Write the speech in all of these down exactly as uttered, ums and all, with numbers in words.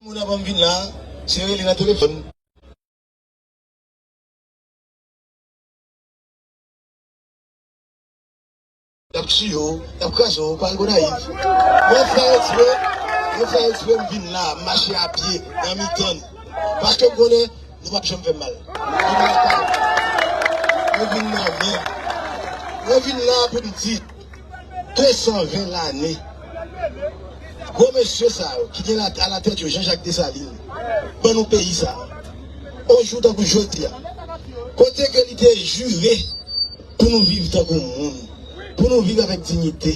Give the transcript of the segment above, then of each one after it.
Moun avan m vin la, se rele nan telefòn. Y ap tiye w, y ap kraze w, pa al Gonayiv. Mwen fè eksprè, mwen fè eksprè m vin la, m mache a pye, nan mitan n. Paske m konnen, nou p ap janm fè m mal. Mwen vin lakay, mwen vin nan men. Mwen vin la pou m di, de san ven lane. Gwo mesye sa yo, ki gen la, alatèt yo, Jean Jacques Dessalines, ban nou peyi sa. On jou tankou jodi a, kote ke li te jire pou nou viv tankou moun, pou nou viv avèk diyite,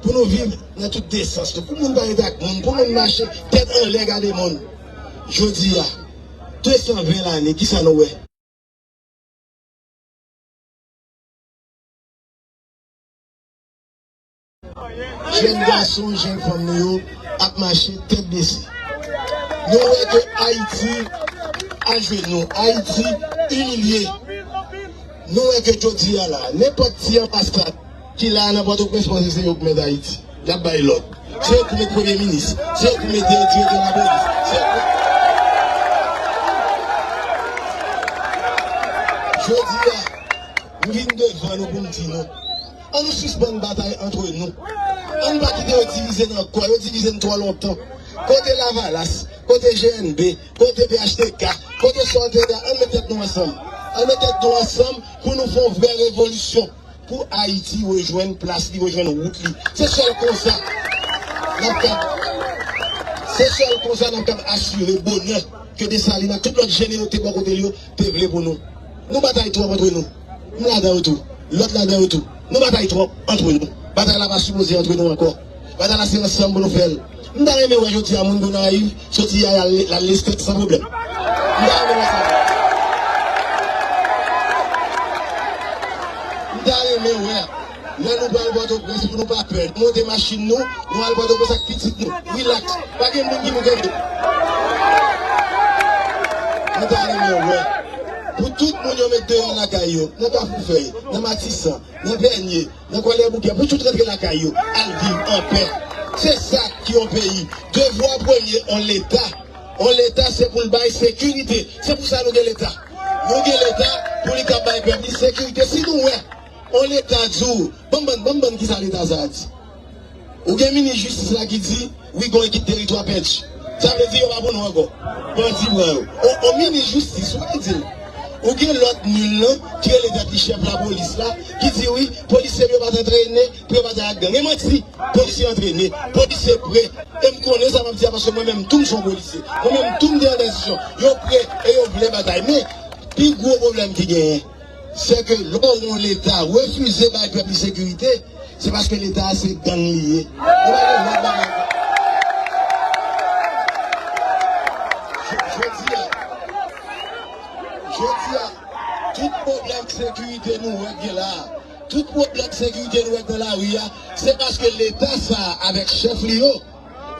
pou nou viv nan tout desans nou, pou moun pa rete ak moun, pou moun mache tèt anlè gade moun. Jodi a, de san ven lane, kisa nou wè? Jèn gason, jèn fanm nou yo ap mache tèt bese. Nou wè ke Ayiti ajenou, Ayiti imilye. Nou wè ke jodi a la, nenpòt ti anbasad ki la nan Pòtoprens panse se yo k mèt Ayiti. Y ap bay lòd. Se yo ki met premye minis. Se yo ki met direktè lapolis. Se yo ki... Jodi a, m vin devan nou pou m di nou, ann nou sispann batay antre nou. Ann pa kite yo divize n ankò. Yo divize n twò lontan. Kote Lavalas? Kote G N B? Kote P H T K? Kote Sòtèda? Ann met tèt nou ansanm. Ann met tèt nou ansanm pou nou fè yon vrè revolisyon. Pou Ayiti rejwenn plas li, rejwenn wout li. Se sèl konsa n ap kab, se sèl konsa n ap kab asire bonè ke Desalin ak tout lòt jenerosite bò kote l yo te vle pou nou. Nou batay twòp antre nou. M ladan yo tou. Lòt ladan yo tou. Nou batay twòp antre nou. Batay la pa sipoze antre nou ankò. Batay la se ansanm pou nou fè l. M ta renmen wè jodi a moun Gonayiv soti a l al, al Lestèt san pwoblèm. M ta renmen wè sa. M ta renmen wè lè nou pral Pòtoprens pou nou pa pè. Nou monte machin nou, nou al Pòtoprens ak pitit nou. Rilaks. Pa gen moun ki pou kenbe. M ta renmen wè. Pou tout moun yo met deyò lakay yo, nan Kafou Fèy, nan Matisan, nan Pènye, nan Kwadèboukè, pou tout rantre lakay yo, al viv anpè. Se sa ki yon peyi. Devwa premye yon Leta. Yon Leta se pou l bay sekirite. Se pou sa nou gen Leta. Nou gen Leta pou li kab bay pèp li sekirite. Si nou wè yon Leta di w, ban m, ban m, ban m, ban m kisa Leta sa a di. Ou gen minis jistis la ki di, wi, gen yon ekip teritwa pèdi. Sa vle di yo pa pou nou ankò. Bandi pran yo. O, o minis jistis, ou ki di l. Ou gen lòt nil lan, ki rele tèt li chèf lapolis la, ki di, wi, polisye yo pa t antrene pou yo batay ak gang. E manti, polisye antrene, polisye pre. E m konnen sa m ap di a paske mwen menm tou m se yon polisye. Mwen menm tou m te an tranzisyon. Yo pre e yo vle batay. Men, pi gwo pwoblèm ki genyen, se ke lè w wè yon Leta refize bay pèp li sekirite, se paske Leta a se gang li ye. Nou pa gen lòt bagay. J-, jodi a, jodi a, tout pwoblèm sekirite nou wè k gen la a, tout pwoblèm sekirite nou wè k nan lari a, se paske Leta sa a avèk chèf li yo,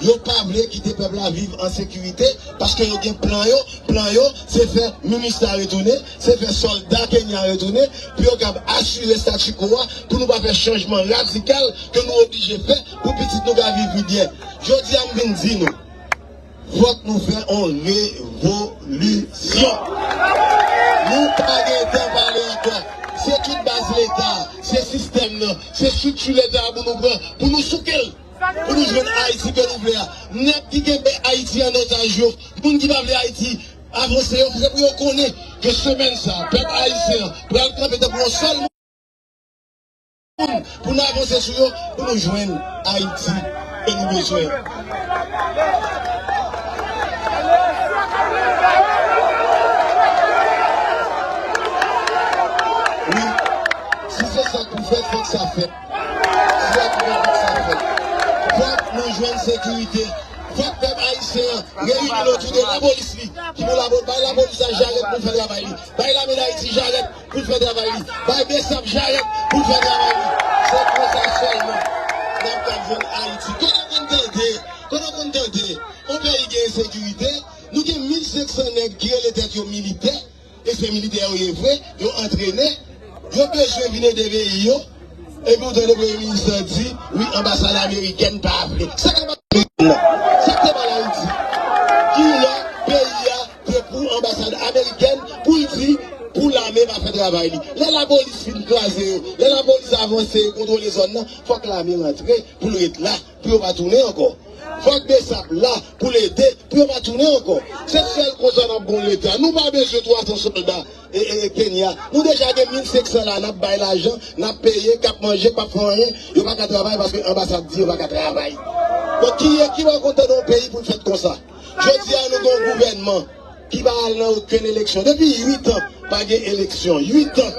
yo pa vle kite pèp la viv an sekirite, paske yo gen plan yo. Plan yo, se fè MINUSTAH retounen, se fè sòlda Kenya retounen, pou yo kab asire statu quo a, pou nou pa fè chanjman radikal ke nou oblije fè pou pitit nou ka viv pi byen. Jodi a, m vin di nou, fòk nou fè yon revolisyon. Nou pa gen tan pale ankò. Se tout baz Leta, se sistèm nan, se estrikti Leta a pou nou pran, pou nou souke l. Pou nou jwenn Ayiti ke nou vle a. Nèg ki kenbe Ayiti an otaj yo, moun ki pa vle Ayiti avanse yo, se pou yo konnen ke semèn sa a, pèp ayisyen an pral kanpe tankou yon sèl moun pou n avanse sou yo, pou nou jwenn Ayiti ke nou bezwen. Wi, si se sa k pou fèt, fòk sa fèt. Si sa ki fè fòk sa fèt. Fòk nou jwenn sekirite. Fòk pèp ayisyen an reyini l otou de lapolis li. Ki pou lapo-, bay lapolis la jarèt pou l fè travay li. Bay lame Dayiti jarèt pou l fè travay li. Bay BSAP jarèt pou l fè travay li. Se konsa sèlman n ap ka jwenn Ayiti. Kote w konn tande, kote w konn tande yon peyi gen ensekirite, nou gen mil senk san nèg ki rele tèt yo militè, e se militè yo ye vre, yo antrene, yo bezwen vin ede peyi yo, epi w tande premye minis lan di, wi, anbasad amerikèn pa vle. Sa k anbasad amerikèn nan? Sa k te mal Ayiti? travay li. Lè lapolis fin kraze yo, lè lapolis avanse e kontwole zòn nan, fòk lame rantre pou l ret la, pou yo pa tounen ankò. Fòk BSAP la pou l ede, pou yo pa tounen ankò. Se sèl konsa n ap gon Leta. Nou pa bezwen twa san sòlda e, e, e Kenya. Nou deja gen mil senk san la, n ap bay lajan, n ap peye, k ap manje, k ap fè anyen. Yo pa ka travay paske anbasad di yo pa ka travay. Bon, ki, ki bò kontan nan yon peyi pou l fèt konsa? Jodi a, nou gen yon gouvènman ki pa al nan okenn eleksyon. Depi uit an, pa gen eleksyon. Uit an.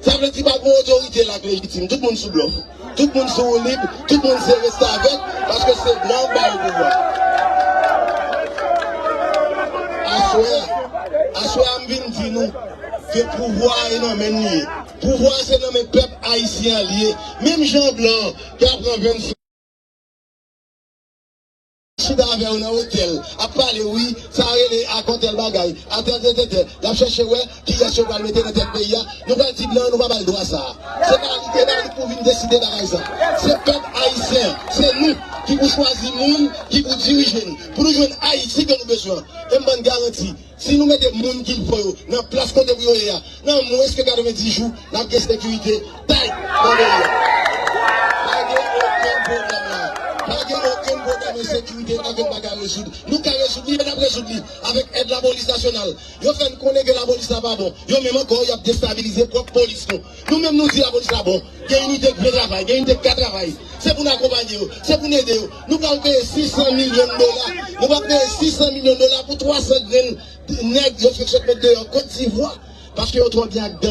Sa vle di pa gen otorite la k lejitim. Tout moun sou blòf. Tout moun sou woulib. Tout moun se restavèk. Paske se blan k ba yo pouvwa. Aswè, aswè a m vin di nou ke pouvwa a e nan men n li ye. Pouvwa a se nan men pèp ayisyen an li ye. Menm jan blan k ap pran vennsenk chita avè w nan otèl, ap pale, wi, sa rele ak yon tèl bagay, a tèl, tèl, tèl, tèl. Y ap chèche wè kiyès yo pral mete nan tèt peyi a. Nou pral di blan an, nou pa ba l dwa sa a. Se pa li, se pa li pou vin deside bagay sa. Se pèp ayisyen an, se nou ki pou chwazi moun ki pou dirije n, pou nou jwenn Ayiti ke nou bezwen an. E m ban n garanti, si nou mete moun ki fò yo nan plas kote pou yo ye a, nan mwens ke katrevenndis jou, n ap gen sekirite tight nan peyi a. Pa gen okenn pwoblèm la. Pa gen okenn pwoblèm ensekirite, pa gen bagay rezoud. Nou ka rezoud li, e n ap rezoud li avèk èd lapolis nasyonal. Yo fè n konnen ke lapolis la pa bon. Yo menm ankò, y ap destabilize pwòp polis nou. Nou menm nou di lapolis la bon. Gen inite k vle travay, gen inite k ka travay. Se pou n akonpanye yo, se pou n ede yo. Nou pral peye sis san milyon dola. Nou pral peye sis san milyon dola pou twa san grenn nèg yo fèk sot met deyò Kot Divwa. Paske yo twò byen ak gang.